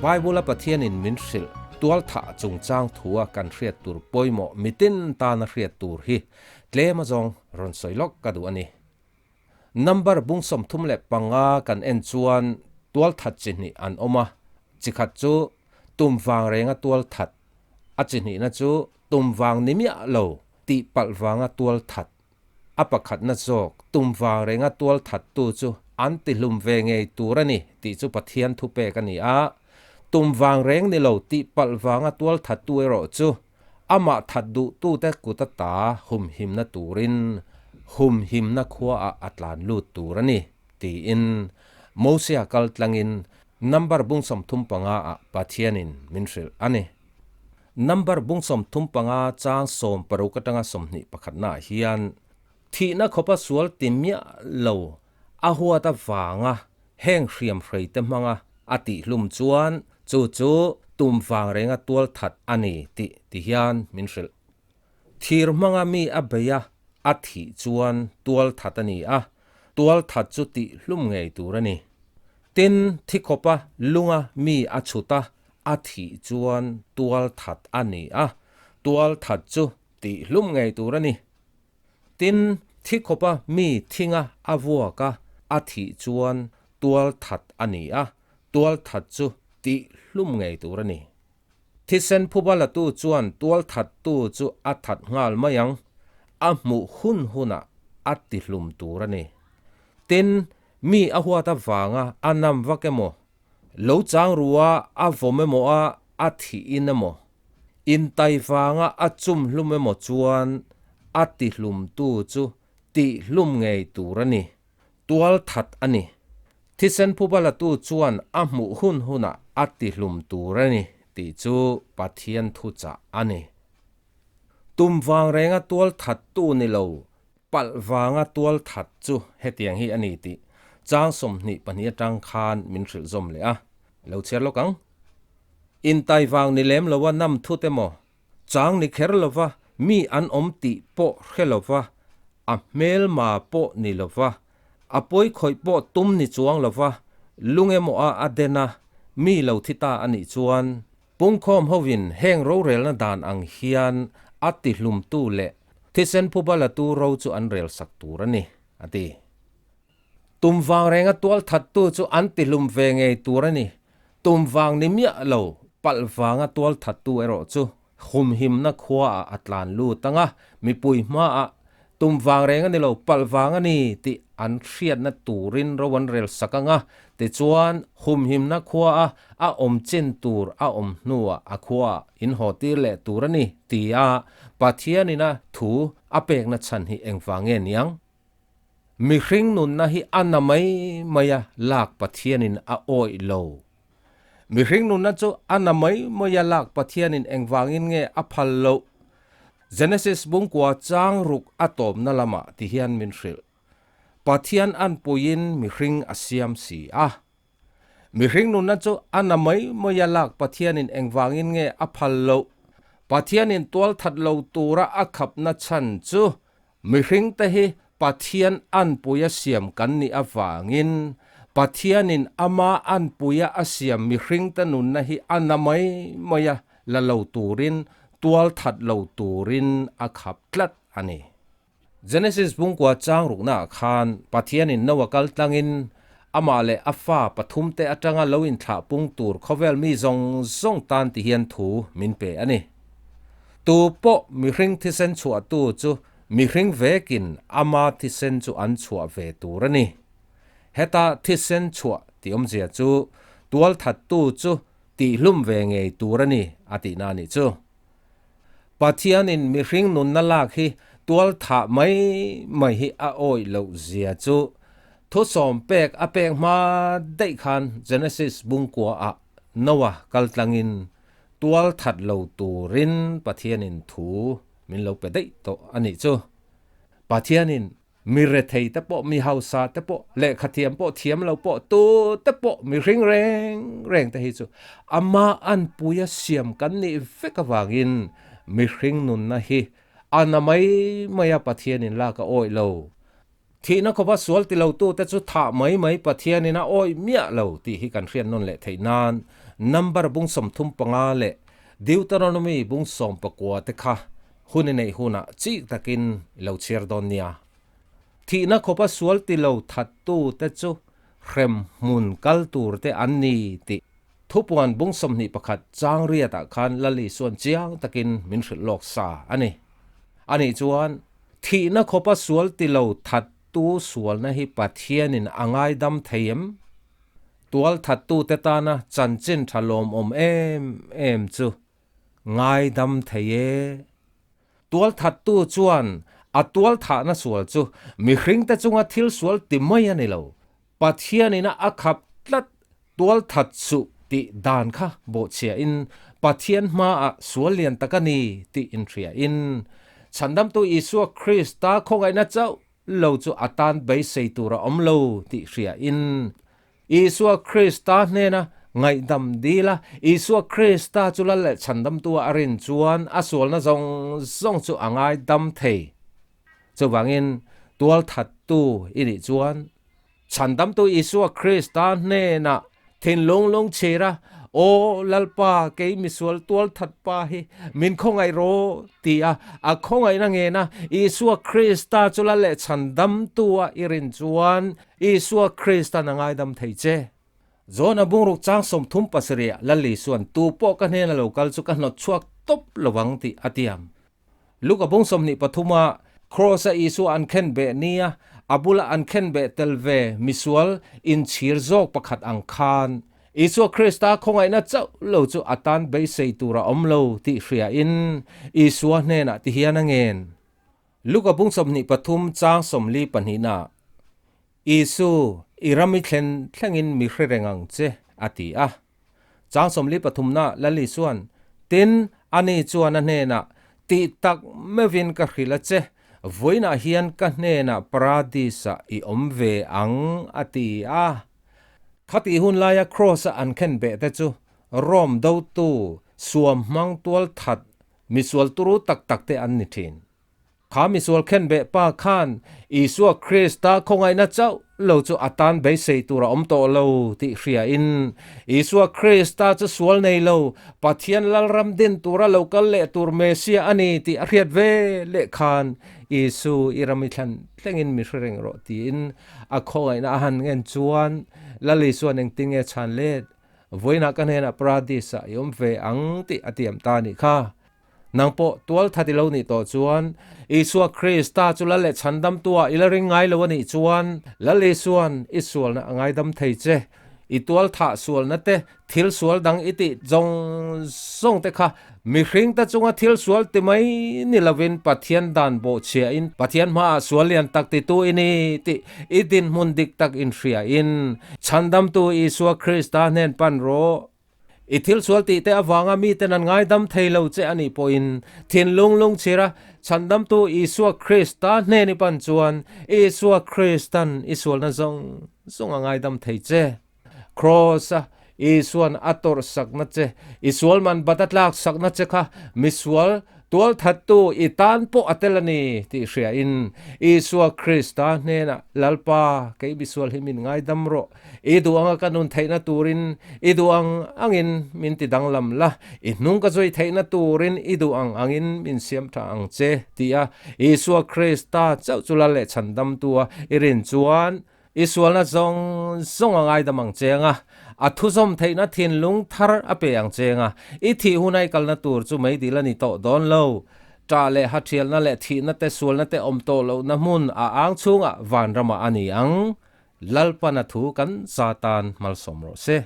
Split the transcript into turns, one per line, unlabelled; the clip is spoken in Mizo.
Bible-a Pathianin min hrilh tualthah chungchang thua kan hriat tur pawimawh mitin tana hriat tur hi tlem azawng rawn sawi lawk ka duh a ni. Number bung 35 kan en chuan tualthat chi hnih an awm a, chi khat chu tum vang renga tualthat, a chi hnihna chu tum vang ni miah lo tih palh vanga tualthat. A pakhatna zawk tum vang renga tualthattu chu an tihlum ve ngei tur a ni tih chu Pathian thupek a ni a, tum vang reng ni lo tih palh vanga tualthattu erawh chu Amah that duhtute kut ata humhimna turin humhimna khuaah a tlan lut tur a ni, tiin Mosia kal tlangin number bung 35 ah Pathianin min hrilh a ni. Number bung 35 chang 60 atanga 21 naah hian thihna khawpa sual ti miah lo a huat avanga heng hriam hreite hmanga a tihhlum chuan chu chu tum vang renga tual that a ni tih ti hian min hrilh. Thir hmanga mi a bei a, a thih chuan tual that a ni a, tual that chu tihhlum ngei tur a ni. Tin, thi khawpa lunga mi a chhut a, a thih chuan tual that a ni a, tual that chu tihhlum ngei tur a ni. Tin, thi khawpa mi thinga a vuak a, a thih chuan tual that a ni a, tual that chu tih hlum ngei tur a ni. Thisen phuba latu chuan tual thattu chu a that nghal mai ang, a hmuh hun hunah a ti hlum tur a ni. Tin, mi a huat avanga a nam vak emaw, lo chang rua a vawm emaw a a thih in emaw, Intai vanga a chum hlum emaw chuan a tihlumtu chu tihhlum ngei tur a ni. Tual that a ni. Thisen phuba latu chuan a hmuh hun hunah a tihlum tur a ni tih chu Pathian thuchah a ni. Tum vang renga tual thattu ni lo, palh vanga tual that chu hetiang hi a ni tih chang 22 atang khan min hrilh zawm leh a. Lo chhiar lawk ang. Intai vang ni lem loa nam thut emaw, chang ni kher lova mi an awm tih pawh hre lova, a hmelma pawh ni lova, a pawi khawih pawh tum ni chuang lova lung emaw a a den a, mi lo thi ta a nih chuan pungkhawm hovin heng rorelna dan ang hian a tihlumtu leh thisen phuba latu ro chu an relsak tur a ni, a ti. Tum vang renga tual thattu chu an tihlum ve ngei tur a ni. Tum vang ni miah lo, palh vanga tual thattu erawh chu humhimna khuaah a tlan lut ang a, mipui hmaah tum vang reng a ni lo, palh vang a ni tih an hriatna turin ro an rel sak ang a, tichuan humhimna khuaa a awm chin tur a awm hnuah a khuaah inhaw tir leh tur a ni tia Pathianina thu a pekna chhan hi engvang nge niang? Mihring nunna hi a na mai mai a lak Pathianin a awih lo. Mihring nunna chu a na mai mai a lak Pathianin engvangin nge a phal loh? Genesis bungkua chang ruk a tawpna lamah ti hian min hrilh. Pathian anpuiin mihring a siam si a. Mihring nunna chu a na mai mai a lak Pathianin engvangin nge a phal loh? Pathianin tualthat lo tura a khapna chhan chu Mihringte hi Pathian anpuia siam kan nih avangin Pathianin ama anpuia a siam mihringte nunna hi a na mai mai a la lo turin tualthat lo turin a khap tlat a ni. Genesis bungkua chang ruknaah khan Pathianin Noa kal tlangin amah leh a fa pathumte atanga lo inthlah pung tur khawvel mi zawng zawng tan ti hian thu min pe a ni. Tu pawh mihring thisen chhuahtu chu mihring vekin ama thisen chu an chhuah ve tur a ni. Heta thisen chhuah tih awmzia chu tualthattu chu tihlum ve ngei tur a ni a tihna a nih chu. Pathianin mihring nunna lak hi tualthah mai mai hi a awih loh zia chu thusawm pek a pek hma daih khan Genesis bungkua ah Noah kaltlangin tualthat lo turin Pathianin thu min lo pe daih tawh a nih chu. Pathianin Mi rethei te pawh, mi hausa te pawh, lehkha thiam pawh, thiam lo pawh, tu te pawh, mihring reng reng te hi chu ama anpuia siam kan nih vek avangin mihring nunna hi a na mai mai a Pathianin lak a awih lo. Thihna khawpa sual ti lo tu te chu thah mai mai Pathianin a awih miah lo tih hi kan hriat nawn leh theih nan. Number bung 35 leh Deuteronomy bung 19 te kha hun i neih hunah chik takin i lo chhiar dawn nia. Thihna khawpa sual ti lo thattu te chu hrem hmun kal tur te an ni tih Thupuan bung 21 chang riatah khan Lal Isuan chiang takin min hrilh lawk sa a ni. Anih chuan thihna khawpa sual ti lo thattu sualna hi Pathianin a ngaidam thei em? Tual thattute tana chanchin tha lawmawm em em chu ngaidam thei e. Tual thattu chuan a tual thahna sual chu mihringte chunga thil sual ti mai a ni lo. Pathianin a khap tlat tual that suh tih dan kha bawhchhiahin Pathian hmaah sual lian tak a ni tih inhriain Chhandamtu Isua Krista khawngaihna chauh lo chu a tan beisei tur a awm lo tih hriain Isua Krista hnena ngaihdam dil a, Isua Krista chu lal leh chhandamtua a rin chuan a sualna zawng zawng chu a ngaidam thei. Chuvangin tualthattu i nih chuan Chhandamtu Isua Krista hnenah thinlung lungchhir a, Aw Lalpa, kei misual tualthat pa hi min khawngaih rawh, ti a, a khawngaihna ngena Isua Krista chu lal leh chhandamtu a i rin chuan Isua Kristan a ngaidam thei che. Jona bungruk chang 37 ah Lal Isuan tu pawh ka hnena lo kal chu ka hnawt chhuak tawp lovang tih a tiam. Luka bung 23 ah Kraws-a Isua an khen beh nia a bula an khen beh tel ve misual inchhir zawk pakhat ang khan Isua Krista khawngaihna chauh lo chu a tan beisei tur a awm lo tih hriain Isua hnenah ti hian a ngen. Luka bung 23 chang 42 ah Isu, i ram i thlen thlengin mi hre reng ang che, a ti a. Chang 43 na Lal Isuan, Tin, ani chuan a hnenah, Tih tak meuhin ka hrilh a che, vawiinah hian ka hnenah Paradis-ah i awm ve ang, a ti a. Khatih hun laia Kraws-a an khen beh te chu Rome dotu, suam hmang tual that, misual turu tak tak te an ni thin. Kha misual khenbeh pa khan Isua Krista khawngaihna chauh lo chu a tan beisei tur a awm tawh lo tih hriain, Isua Krista chu sual nei lo, Pathian Lalram din tura lo kal leh tur Messiah a ni tih a hriat ve leh khan Isu i ram i thlan thlengin mi hre reng rawh tiin a khawngaihna a han ngen chuan Lal Isuan engtin nge chhan let? Vawiinah ka hnenah Paradis-ah i awm ve ang tih a tiam ta a nih kha. Nang pawh tual that i lo nih tawh chuan, Isua Krista chu Lal leh Chhandamtua i la ring ngai lo a nih chuan, Lal Isuan i sualna a ngaidam thei che. I tual thah sualna te, thil sual dang i tih zawng zawng te kha mihringte chunga thil sual ti mai ni lovin Pathian dan bawhchhiahin Pathian hmaah sual lian tak titu i ni tih i dinhmun dik tak inhriain Chhandamtu Isua Krista hnen pan rawh. I thil sual tih te avanga miten an ngaidam thei lo che a nih pawhin thinlung lungchhir a Chhandamtu Isua Krista hnen i pan chuan Isua Kristan i sualna zawng zawng a ngaidam thei che. Kraws-a Isuan a tawrh sakna che, i sual man bat a tlak sakna che kha misual Tualthattu i tan pawh a tel a ni tih hriain Isua Krista hnenah, Lalpa, kei misual hi min ngaidam rawh. I duh anga ka nun theihna turin i duh ang angin min ti danglam la, i hnung ka zui theihna turin i duh ang angin min siam tha ang che, tia Isua Krista chauh chu Lal leh Chhandamtua i rin chuan I sualna zawng zawng a ngaidam ang che anga, a thuzawm theihna thinlung thar a pe ang che anga, i thih huna i kalna tur chu meidil a ni tawh dawn lo. Ṭah leh haṭhialna leh thihna te sualna te awm tawh lohna hmun a ang chhungah vanramah a ni ang. Lalpana thu kan za tan malsawm rawh se.